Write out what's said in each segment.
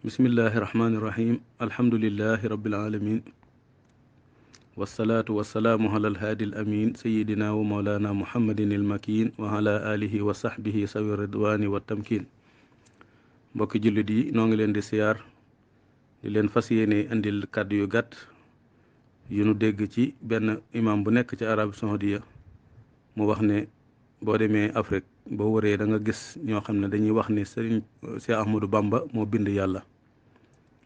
bismillahi rahmaani rahim alhamdulilahi rabbil alamin wasalaatu wasalaamu ala alhaadi al amin sayidina wa maulana muhammadin il makin wa ala alihi wa sahbihi sawi ridwani wa tamkin. mbokki jullit yi noo ngi leen di siyaar di leen fas yéene indil kàddu yu gàtt yu nu dégg ci benn imam bu nekk ci Arabie Saoudiya mu wax ne boo demee Afrique boo wëree da nga gis ñoo xam ne dañuy wax ni Sëriñ Cheikh Ahmadou Bamba moo bind yàlla.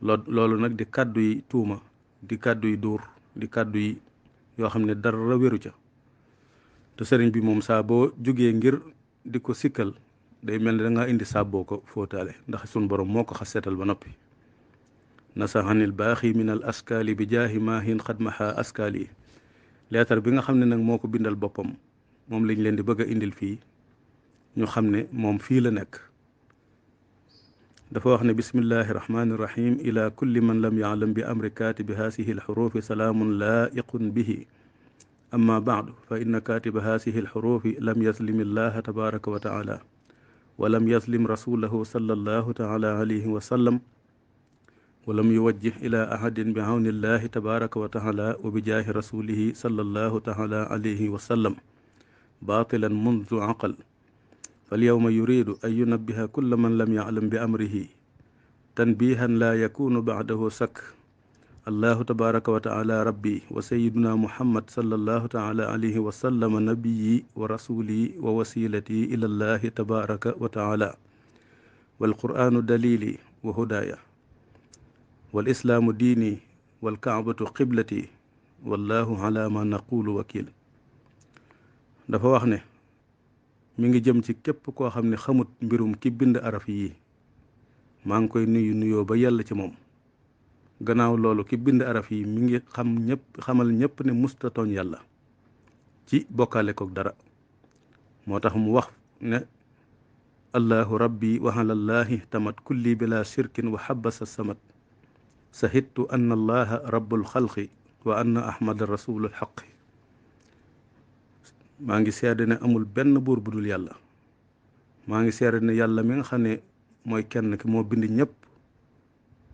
loolu nag di kàddu yi tuuma, di kàddu yi duur, di kàddu yi yoo xam ne dara wéru ca. te sëriñ bi moom saa boo jógee ngir di ko sikkal day mel ni da nga indi sàbboo ko fóotaale, ndax sun borom moo ko xas seetal ba noppi. nasaxanil baaxi min al askaali bi jaahi maahin xadmaha askaali. leetar bi nga xam ne nag moo ko bindal boppam moom lañ leen di bëgg a indil fii ñu xam ne moom fii la nekk. dafa wax ne bismillahi rahmaani rahim ila kulli man lam yaalam bi amri kaatibi haasihi alxurufi salaamun laa'iqun bihi amma baadu fa inna kaatiba haasihi alxurufi lam yaslim illaha tabaraka wa taala wa lam yaslim rasulahu sallallahu taala alayhi wa sallam wa lam yuwajjih ila ahadin bi awni illahi tabaraka wa taala wa bi jaahi rasulihi sallallahu taala alayhi wa sallam baatilan mundu aqal falyawma yuridu an yunabbiha kulla man lam ya'lam bi amrihi tanbihan la yakunu ba'dahu sak. allahu tabaraka wa ta'ala rabbi wa sayyiduna muhammad sallallahu ta'ala alayhi wa sallam nabiyyi wa rasuli wa wasilati ila allahi tabaraka wa ta'ala wal qur'anu dalili wa hudaya wal islaamu diini wal ka'batu qiblati wallahu ala ma naqulu wakil. dafa wax ne mi ngi jëm ci képp koo xam ne xamut mbirum ki bind araf yi, maa ngi koy nuyoo ba yàlla ci moom. gannaaw loolu ki bind araf yi mi ngi xamal ñëpp ne musta tooñ yàlla ci bokkaale kook dara. moo tax mu wax ne allahu rabbi wa alallahi tamat kulli bila shirkin wa habasa samat sahidtu anna allaha rabbul xalqi wa anna ahmada rasulul xaqi. maa ngi seede ne amul benn buur bu dul yàlla. maa ngi seede ne yàlla mi nga xam ne mooy kenn ki moo bind ñëpp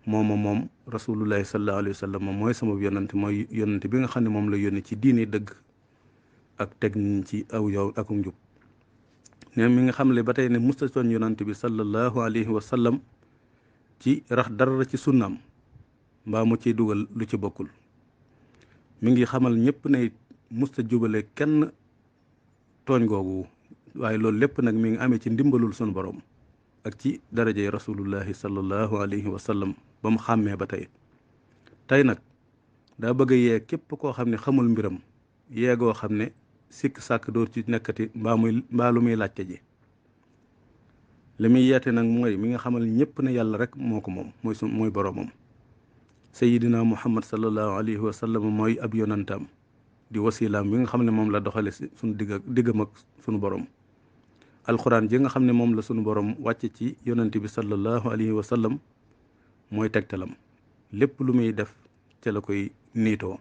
moom rasulullahi sallallahu alayhi wa sallam mooy sama yonante, mooy yonante bi nga xam ne moom la yónni ci diini dëgg ak teg niñ ci aw yow ak njub. ne mi nga xam le ba tey ne musta tooñ yonante bi sallallahu alayhi wa sallam ci rax dara ci sunnaam mbaa mu ciy dugal lu ci bokkul. mi ngi xamal ñëpp ne musta jubale kenn tooñ googu, waaye loolu lépp nag mi ngi amee ci ndimbalul sunu borom ak ci darajey rasulullahi sallallahu alayhi wa sallam ba mu xàmmee ba tey nag daa bëgg a yee képp koo xam ne xamul mbiram yeegoo xam ne sikk sàkk door ci nekkati mbaa lu muy laajte ji. li muy yeete nag mooy mi nga xamal ñëpp ne yàlla rek moo ko moom, mooy boroomam. sayidina muhammad sallallahu alayhi wa sallam mooy ab yonantam di wasilaam bi nga xam ne moom la doxale suñu diggam ak sunu borom. alxuraan ji nga xam ne moom la sunu borom wàcce ci yonante bi sallallahu alayhi wa sallam mooy tegtalam. lépp lu muy def ca la koy niitoo,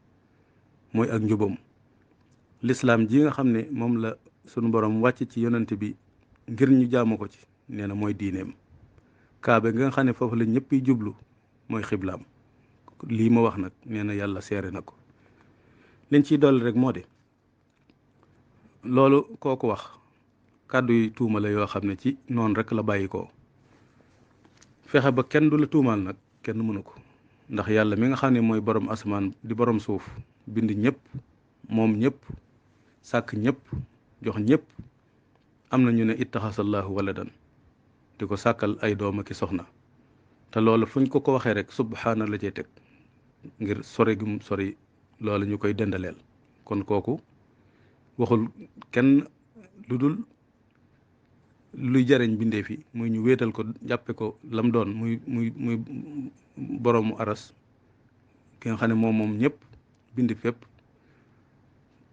mooy ak njubam. lislaam ji nga xam ne moom la sunu borom wàcce ci yonante bi ngir ñu jaamu ko ci, nee na mooy diineem. kaabe nga xam ne foofu la ñëpp yi jublu mooy xiblaam. lii ma wax nag nee na yàlla seere na ko. liñ ciy dolli rek moo di loolu kooku wax kàddu yi tuuma la yoo xam ne ci noonu rek la bàyyi ko. fexe ba kenn du la tuumaal nag kenn mënu ko, ndax yàlla mi nga xam ne mooy borom asamaan di borom suuf, bind ñëpp, moom ñëpp, sàkk ñëpp, jox ñëpp. am na ñu ne ittaxasallahu waladan, di ko sàkkal ay doom ak i soxna. te loolu fuñ ko waxee rek subhaana la cay teg ngir sori gum sori loolu ñu koy dendaleel. kon kooku waxul kenn lu dul luy jariñ bindee fi, muy ñu wéetal ko jàppe ko lam doon, muy boroomu aras ki nga xam ne moom ñëpp bindi fépp.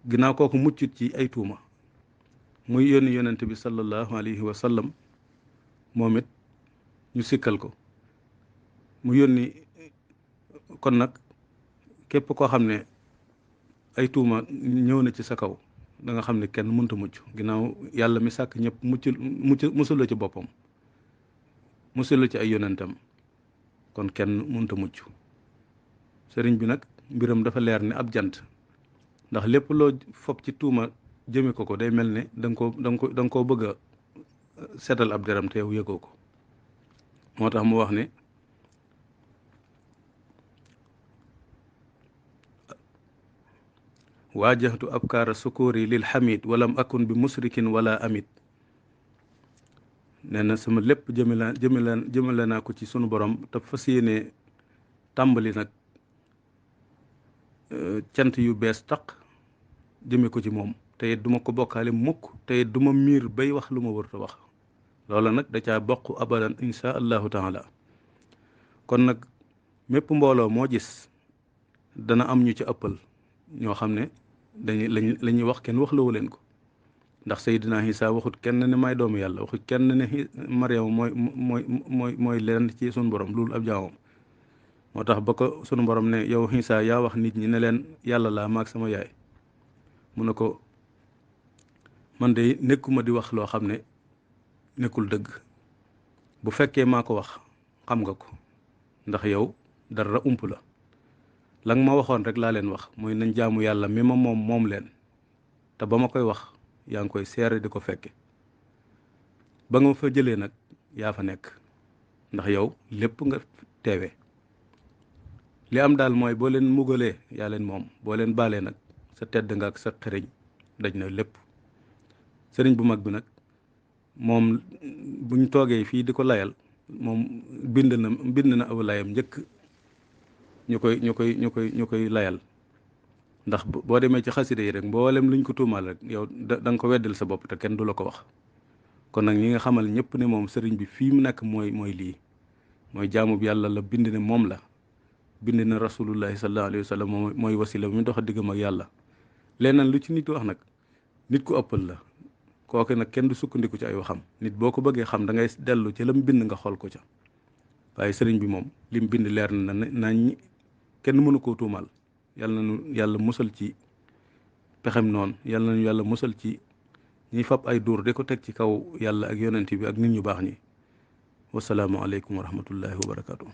ginnaaw kooku muccut ci ay tuuma, muy yónni yonente bi sallallahu alayhi wa sallam, moom it ñu sikkal ko mu yónni. kon nag képp koo xam ne ay tuuma ñëw na ci sa kaw, da nga xam ne kenn mënta mucc ginnaaw yàlla mi sàkk ñëpp musul la ci boppam, musul la ci ay yonentam. kon kenn mënta mucc. sëriñ bi nag mbiram dafa leer ne ab jant, ndax lépp loo fob ci tuuma jëme ko day mel ne da nga koo bëgg a setal ab deram te yow yëgoo ko. moo tax mu wax ne waajahtu abkaara sukuri lil hamid walam akun bi musrikin wala amit. nee na sama lépp jëmale naa ko ci sunu borom te fas yéene tàmbali nag cant yu bees taq jëme ko ci moom, te it duma ko bokkaale mukk, te it duma miir bay wax lu ma wërta wax. loola nag da caa bokk abadan insha allahu taala. kon nag mépp mbooloo moo gis dana am ñu ci ëppal ñoo xam ne la ñuy wax kenn wax lawu leen ko, ndax Seydina Isa waxut kenn ne may doomu yàlla, waxut kenn ne Mariam mooy leen ci sunu borom loolu ab jaamam. moo tax ba ko sunu borom ne yow Isa yaa wax nit ñi ne leen yàlla laa maag sama yaay, mu ne ko man de nekkuma di wax loo xam ne nekkul dëgg. bu fekkee maa ko wax xam nga ko, ndax yow dara ump la. la nga ma waxoon rek laa leen wax mooy nañ jaamu yàlla mi ma moom leen, te ba ma koy wax yaa ngi koy seere di ko fekke. ba nga fa jëlee nag yaa fa nekk, ndax yow lépp nga teewe. li am daal mooy boo leen mugalee yaa leen moom, boo leen baalee nag sa tedd nga ak sa xëriñ daj na lépp. sëriñ bu mag bi nag moom buñ toogee fii di ko layal, moom bind na aw layam njëkk ñu koy layal. ndax boo demee ci xasida yi rek mboolem luñ ko tuumaal rek yow da nga ko weddal sa bopp te kenn du la ko wax. kon nag ñi nga xamal ñëpp ne moom sëriñ bi fii mu nekk mooy lii, mooy jaamu bi yàlla la bind ne moom la, bind na rasulullahi sallallahu alayhi wa sallam mooy wasila bi mu dox a diggam ak yàlla. leneen lu ci nit wax nag nit ku ëppal la, kooku nag kenn du sukkandiku ci ay waxam. nit boo ko bëggee xam da ngay dellu ci lam bind nga xool ko ca. waaye sëriñ bi moom lim bind leer na nañ, kenn mënu koo tuumaal. yàlla nañu yàlla musal ci pexem noonu, yàlla nañu yàlla musal ci ñiy fab ay duur di ko teg ci kaw yàlla ak yonent bi ak nit ñu baax ñi. wasalaamu aleykum wa rahmatullahi wa barakaatu.